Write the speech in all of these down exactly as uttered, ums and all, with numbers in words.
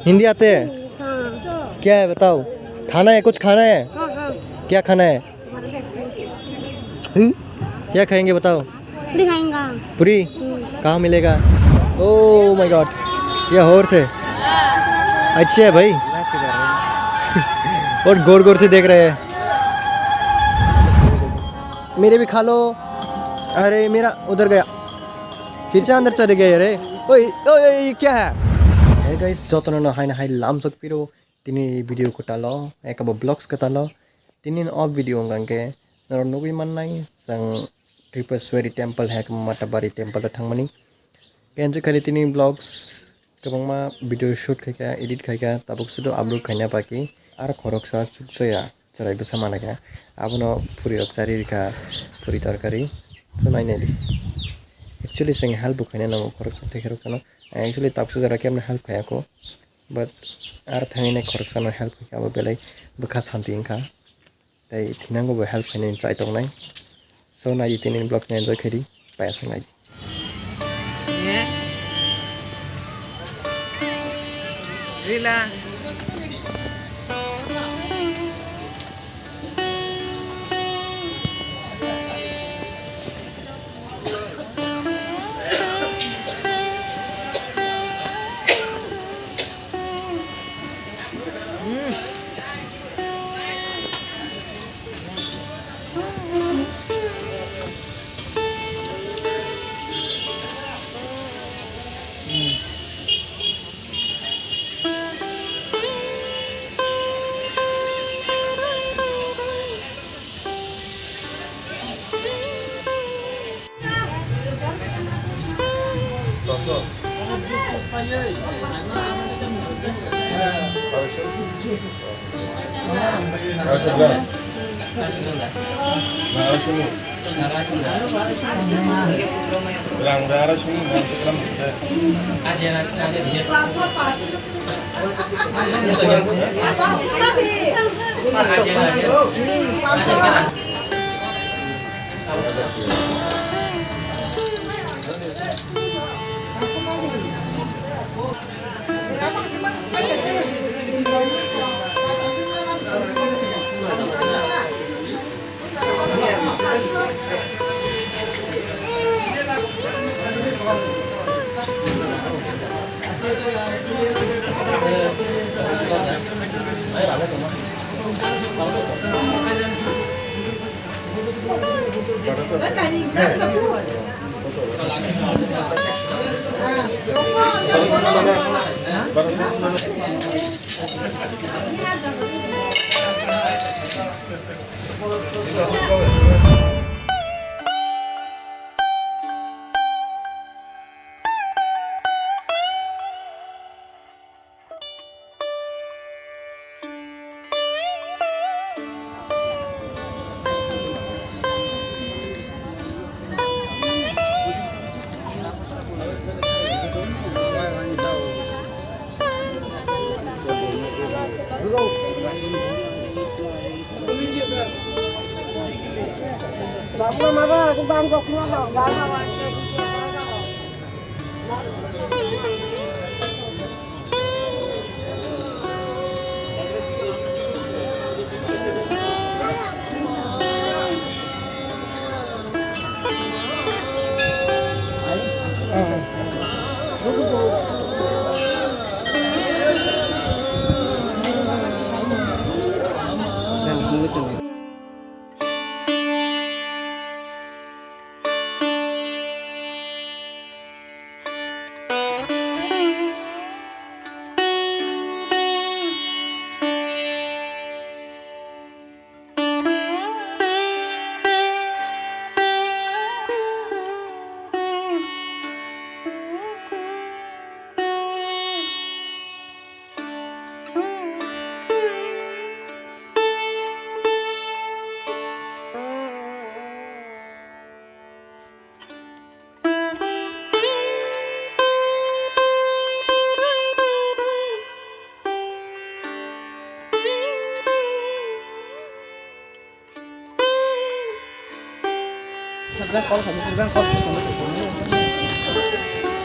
हिंदी आते हैं? हाँ। क्या है बताओ। खाना है, कुछ खाना है? हाँ, हाँ। क्या खाना है? हम्म? क्या खाएंगे बताओ। पूरी खाएंगा। पूरी? हम्म। कहाँ मिलेगा? Oh my God, ये horse है। अच्छे है भाई। और गौर गौर से देख रहे हैं। मेरे भी खा लो। अरे मेरा उधर गया, फिर से अंदर चले गए रे। ओए, ओए, ओए, ये क्या है? Hey guys, jotono no hai na hai lam sok piro. Tini video kwtalo, ekabo vlogs kwtalo. Tini o video wngkha khe norok nugwi mannai, chwng Tripureshwari temple hai khe Matabari temple o thangmani. Khe enjoy khaidi tini vlogs, kwbangma video shoot khaikha, edit khaikha, tabuk sudu upload khaina baki. Ar khoroksa chukchaya chwrai bwsa manakha, abono puri rok chari rikha, puri torkari. So nainai di. Actually chwng help bo khaina nango khoroksa thekhe rok phano. Actually tabuksa jora khe help khaiya kho. But ar thangwi nai khoroksano help khaikha, abo belai bwkha santi wngkha. Tei thinango bo help khainai chai tongnai. So, naidi tini vlog no enjoy khaidi, payaswk naidi. Rila.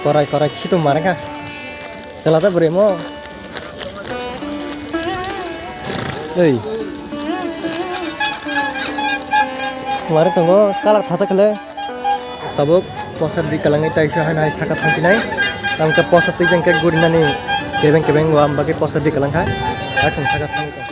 Korai korai khitu marga. Chala ta bwrwi mo. Ei. Mare tongo kalar thasa khle. Tabuk posa di kalangwi taisa hai hai saka thangpinai. Tangka posa twi jengke gurinani kebeng kebeng wa bagwi posa di kalang kha. Akhung saka thangwi tong.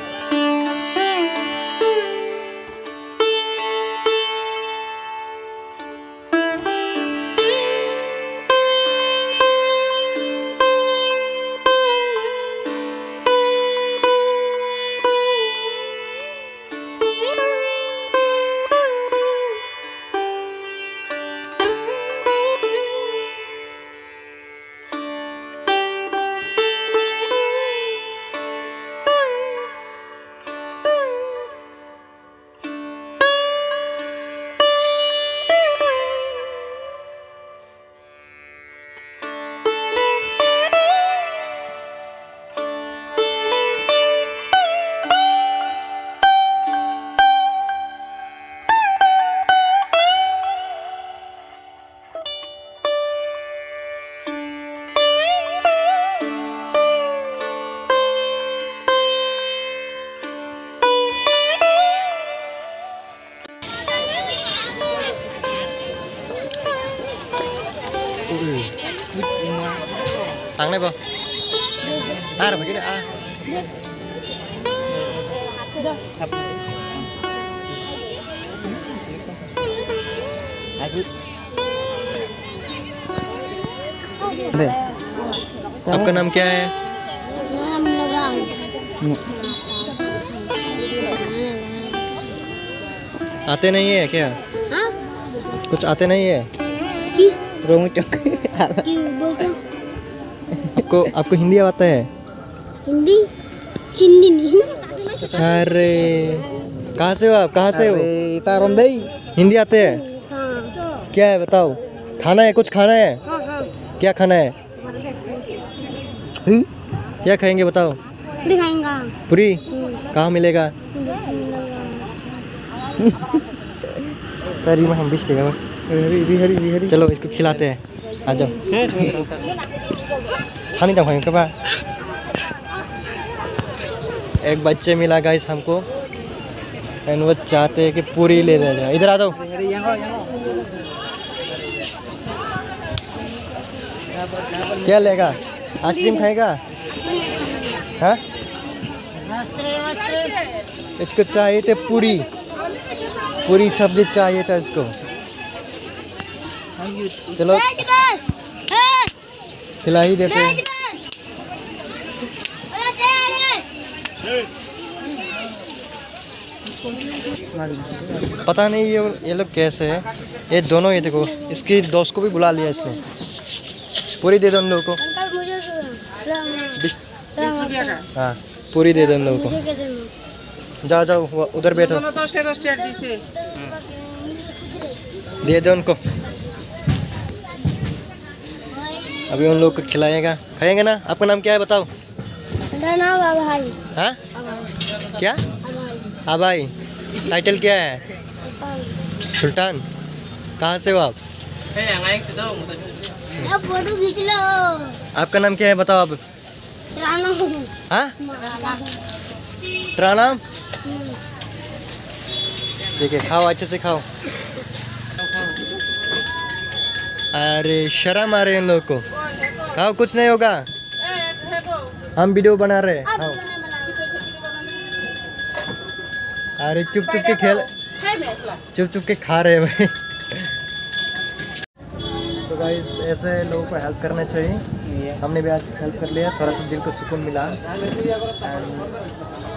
Tangnai bo. Ar bagi a. Lagi. दे। आपका नाम क्या है? नाम लगा। हम्म। आते नहीं है क्या? हाँ? कुछ आते नहीं है? की? रोंग चक। की बोलते हो? आपको, आपको हिंदी आता है? हिंदी? चिंदी नहीं। अरे, कहाँ से हो आप? कहाँ से हो? अरे, इता रोंदई। हिंदी आते हैं? हाँ। क्या है बताओ? खाना है, कुछ खाना है? हाँ, हाँ। क्या खाना है? हम्म? क्या खाएंगे बताओ? पूरी खाएंगा। पूरी? हम्म। कहाँ मिलेगा? हम्म। Tadi mah habis deh, kawan. Hari, hari, hari, hari. चलो, इसको खिलाते हैं। आ जाओ। छानी जाओ भाई, कब? एक बच्चे मिला गाइस हमको, एंड वो चाहते हैं कि पूरी ले ले जाए। इधर आ जाओ। क्या लेगा? आइसक्रीम खाएगा? हाँ? इसको चाहिए थे पूरी, पूरी सब्जी चाहिए था इसको। चलो, खिला ही देते हैं। पता नहीं ये, ये लोग कैसे है। ये दोनों, ये देखो, इसकी दोस्त को भी बुला लिया इसने। पूरी दे दो उन लोगों को। अंकल, मुझे बीस बीस रुपया का। हाँ, पूरी दे दो उन लोगों को। मुझे क्या देना? जाओ, जाओ, वो उधर बैठो। दोनों दस टे, दस टे दिसे। दे दो उनको। अभी उन लोग को खिलाएगा, खाएंगे ना। आपका नाम क्या है बताओ? मेरा नाम अभय। हाँ? अभय। क्या? अभय। अभय। टाइटल क्या है? सुल्तान। सुल्तान। कहाँ से हो आप? ए, फोटो खींच लो। आपका नाम क्या है बताओ आप? राणा। हाँ? राणा। राणा? हम्म। ठीक है, खाओ, अच्छे से खाओ। अरे, शर्म आ रही है इन लोग को। खाओ, कुछ नहीं होगा। हम वीडियो बना रहे हैं, खाओ। अरे, चुप चुप के खेल, चुप चुप के खा रहे हैं भाई। तो गाइस, ऐसे लोगों को हेल्प करना चाहिए। हमने भी आज हेल्प कर लिया, थोड़ा सा दिल को सुकून मिला। And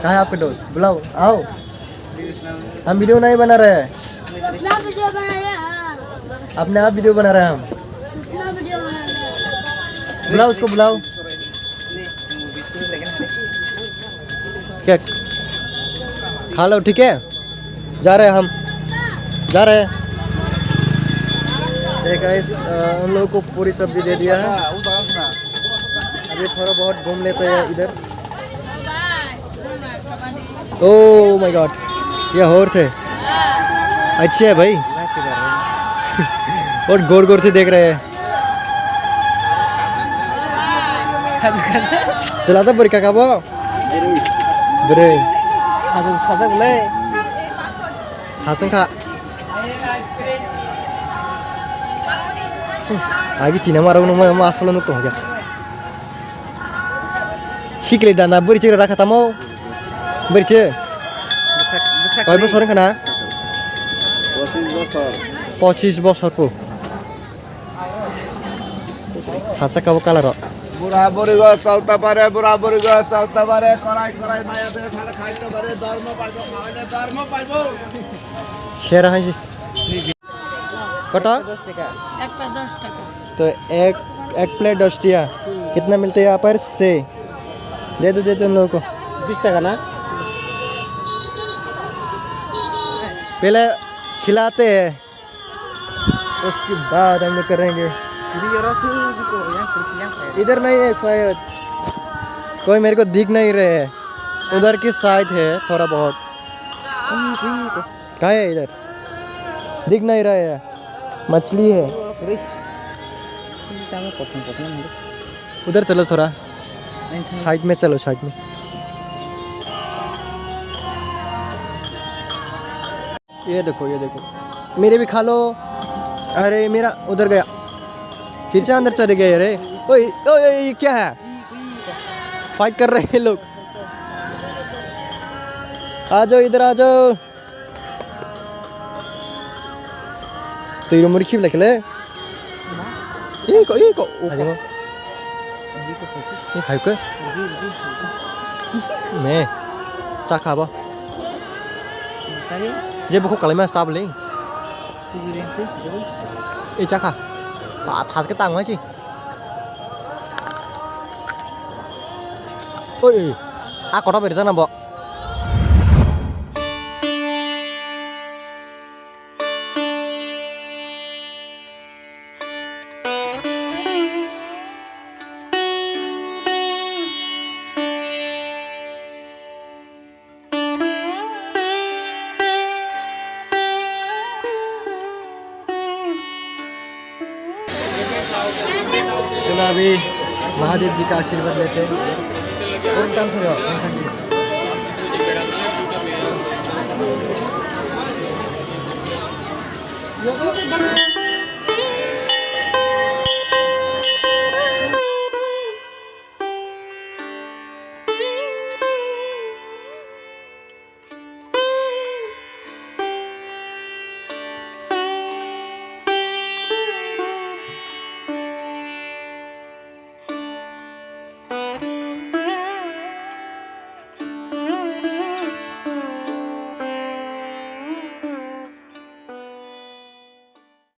कहाँ है आपके दोस्त? बुलाओ, आओ। हम वीडियो नहीं बना रहे हैं। अपना वीडियो बना रहे हैं। अपने आप वीडियो बना रहे हैं हम। अपना वीडियो बना रहे हैं। बुलाओ उसको, बुलाओ। क्या? खा लो, ठीक है? जा रहे हैं हम, जा रहे हैं। ये गाइस, अ, उन लोगों को पूरी सब्जी दे दिया है। अभी थोड़ा बहुत घूम लेते हैं इधर। Oh my God, ये हॉर्स है। अच्छे है भाई। और गौर गौर से देख रहे हैं। चलाता पर क्या खाबो? ब्रे। Khajak le. Hasung kha. Agi china maro no ma asolo nuk tong. Sikle dana buri chira rakha tamo. Buri che. Koi bosor khana? Pochis bosor pu. Hasa kabo kalaro. Bura buri go salta pare, bura buri go salta pare, korai korai maya de thale khaito pare, dharma paibo, khaile dharma paibo. Sera hai. কত? দশ টাকা। একটা দশ টাকা। तो एक, एक प्लेट दस टिया। कितना मिलता है यहाँ पर? से। दे दो, दे दो उन लोगों को। बीस টাকা ना? पहले खिलाते हैं, उसके बाद हम लोग करेंगे। Biri oro tu biko yang kerupuk yang kaya. इधर नहीं है शायद, कोई मेरे को दिख नहीं रहे हैं। उधर की साइड है थोड़ा बहुत। Kui, kui, kui. कहाँ है इधर? दिख नहीं रहा है। मछली है। Biri. Ini tama kosong kosong nanti. उधर चलो थोड़ा। Yang kena. साइड में चलो, साइड में। ये देखो, ये देखो। मेरे भी खा लो। अरे, मेरा उधर गया। फिर से अंदर चले गए रे। ओए, ओए, ओए, ये क्या है? Kui, kui, kui. फाइट कर रहे हैं लोग। आ जाओ, इधर आ जाओ। Twi rw muri khiblai khle. Iko, iko, uko. Ayo. Ni phai khe. Ne. Chakha bo. Je bukhuk kalai ma sab le. E chakha. Pa thas khe tang ma si. Oi, oi. A kotor bai rijak na bo. चलो, अभी महादेव जी का आशीर्वाद लेते हैं। कौन काम करो?